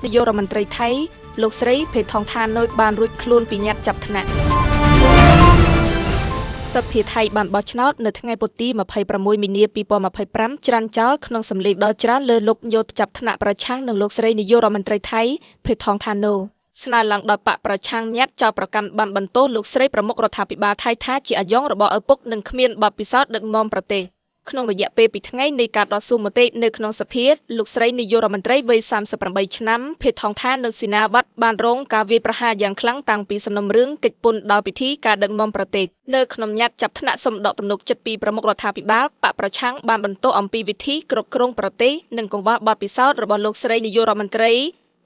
នាយករដ្ឋមន្ត្រីថៃលោកស្រីភេថងថាណូយបានរួចខ្លួនពីញត្តិចាប់ថ្នាក់សភាថៃបានបោះឆ្នោតនៅថ្ងៃពុធទី26មីនា2025ច្រានចោលក្នុងសម្លេងដ៏ច្រើនលើលុបយោធចាប់ថ្នាក់ប្រឆាំងនឹងលោកស្រីនាយករដ្ឋមន្ត្រីថៃភេថងថាណូស្នើឡើងដោយបកប្រឆាំងញត្តិចោទប្រកាន់បានបន្ទោសលោកស្រីប្រមុខរដ្ឋាភិបាលថៃថាជាអាយ៉ងរបស់ឪពុកនិងគ្មានបទពិសោធន៍ដឹកនាំប្រទេសក្នុងរយៈពេល2ថ្ងៃនៃការតស៊ូមតិនៅក្នុងសភាលោកស្រីនាយករដ្ឋមន្ត្រីវ័យ38ឆ្នាំភេថងថានៅស៊ីណាវ៉ាត់បានរងការវាយប្រហារយ៉ាងខ្លាំងតាំងពីសំណុំរឿងកិច្ចពន្ធដល់ពិធីការដឹកនាំប្រទេសនៅក្នុងញត្តិចាប់ថ្នាក់សម្ដកទំនុកចិត្តពីប្រមុខរដ្ឋាភិបាលបកប្រឆាំងបានបន្ទោសអំពីវិធីគ្រប់គ្រងប្រទេសនិងកង្វះបទពិសោធន៍របស់លោកស្រីនាយករដ្ឋមន្ត្រី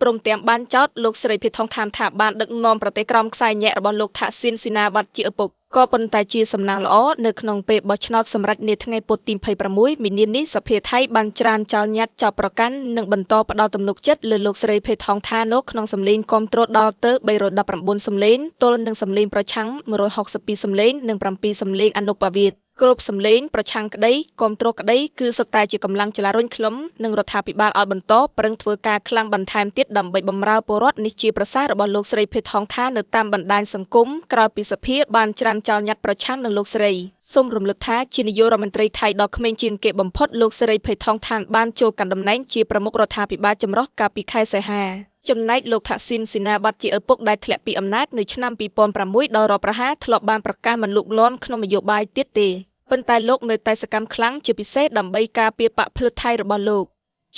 ព្រមទាំងបានចោទលោកស្រីភេថងថានថាបានដឹកនាំប្រទេសក្រោមខ្សែញាក់របស់លោកថាស៊ីនស៊ីណាវ៉ាត់ជាឪពុកក៏ប៉ុន្តែជាសំណាងល្អនៅក្នុងពេលបោះឆ្នោតសម្រាប់នាថ្ងៃពុធទី26មីនានេះសភាថៃបានច្រានចោលញត្តិចោទប្រកាន់និងបន្តផ្ដល់ទំនុកចិត្តលើលោកស្រីភេថងថាណូក្នុងសម្លេងគាំទ្រដល់ទៅ319សម្លេងទល់នឹងសម្លេងប្រឆាំង162សម្លេងនិង7សម្លេងអនុបវាទគ្រប់សម្លេងប្រឆាំងក្តីគាំទ្រក្តីគឺសុទ្ធតែជាកម្លាំងចលារុញខ្លឹមនិងរដ្ឋាភិបាលឲ្យបន្តប្រឹងធ្វើការខ្លាំងបន្ថែមទៀតដើម្បីបម្រើពលរដ្ឋនេះជាប្រសាសន៍របស់លោកស្រីភេថងថានៅតាមបណ្ដាញសង្គមក្រោយពីសភាបានច្រានចោលញត្តិប្រឆាំងនឹងលោកស្រីសូមរំលឹកថាជានាយករដ្ឋមន្ត្រីថៃដ៏ក្មេងជាងគេបំផុតលោកស្រីភេថងថានបានចូលកាន់តំណែងជាប្រមុខរដ្ឋាភិបាលចម្រុះកាលពីខែសីហាចំណែកលោកថាស៊ីនស៊ីណាបាត់ជាឪពុកដែលធ្លាក់ពីអំណាចនៅឆ្នាំ2006ដោយរដ្ឋប្រហារធ្លាប់បានប្រកាសមិនលូកលាន់ក្នុងនយោបាយទៀតទេប៉ុន្តែលោកនៅតែសកម្មខ្លាំងជាពិសេសដើម្បីការពារបក្សភ្លើថៃរបស់លោក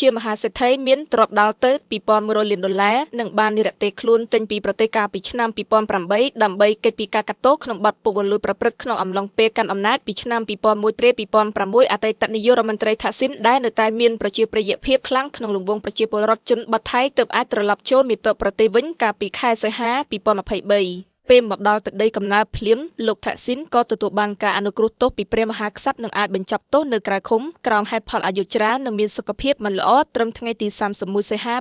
ជាមហាសេដ្ឋីមានទ្រព្យដល់ទៅ2100លានដុល្លារនិងបាននិរទេសខ្លួនចេញពីប្រទេសកាលពីឆ្នាំ2008ដើម្បីគេចពីការកាត់ទោសក្នុងបទពុករលួយប្រព្រឹត្តក្នុងអំឡុងពេលកាន់អំណាចពីឆ្នាំ2001ព្រេ2006អតីតនាយករដ្ឋមន្ត្រីថាស៊ីនដែលនៅតែមានប្រជាប្រិយភាពខ្លាំងក្នុងលង្វង់ប្រជាពលរដ្ឋជនបទថៃទើបអាចត្រឡប់ចូលមាតុប្រទេសវិញកាលពីខែសីហា2023ពេលមកដល់ទឹកដីកំណើតភ្លាមលោកថាស៊ីនក៏ទទួលបានការអនុគ្រោះទោសពីព្រះមហាក្សត្រនិងអាចបញ្ចប់ទោសនៅក្រៅឃុំក្រោមហេតុផលអាយុច្រើននិងមានសុខភាពមិនល្អត្រឹមថ្ងៃទី31សីហា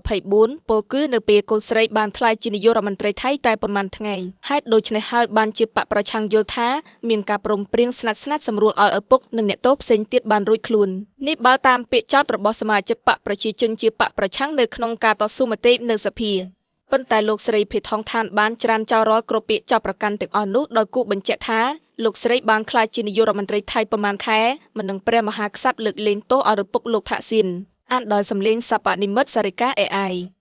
2024ពលគឺនៅពេលកូនស្រីបានក្លាយជានាយករដ្ឋមន្ត្រីថៃតែប៉ុន្មានថ្ងៃហេតុដូច្នេះហើយបានជាបកប្រឆាំងយល់ថាមានការព្រមព្រៀងស្និទ្ធស្នាលសម្រួលឲ្យឪពុកនិងអ្នកទោសផ្សេងទៀតបានរួចខ្លួននេះបើតាមពាក្យចោទរបស់សមាជិកបកប្រជាជនជាបកប្រឆាំងនៅក្នុងការតស៊ូមតិនៅសភាប៉ុន្តែលោកស្រីភេថងថានបានច្រានចោលរាល់គ្រប់ពាក្យចោទប្រកាន់ទាំងអស់នោះដោយគូបញ្ជាក់ថាលោកស្រីបានក្លាយជានាយករដ្ឋមន្ត្រីថៃប្រមាណខែមិននឹងព្រះមហាក្សត្រលើកលែងទោសឲ្យឪពុកលោកថាស៊ីនអានដោយសម្លេងសពនិមិត្តសារិកា AI។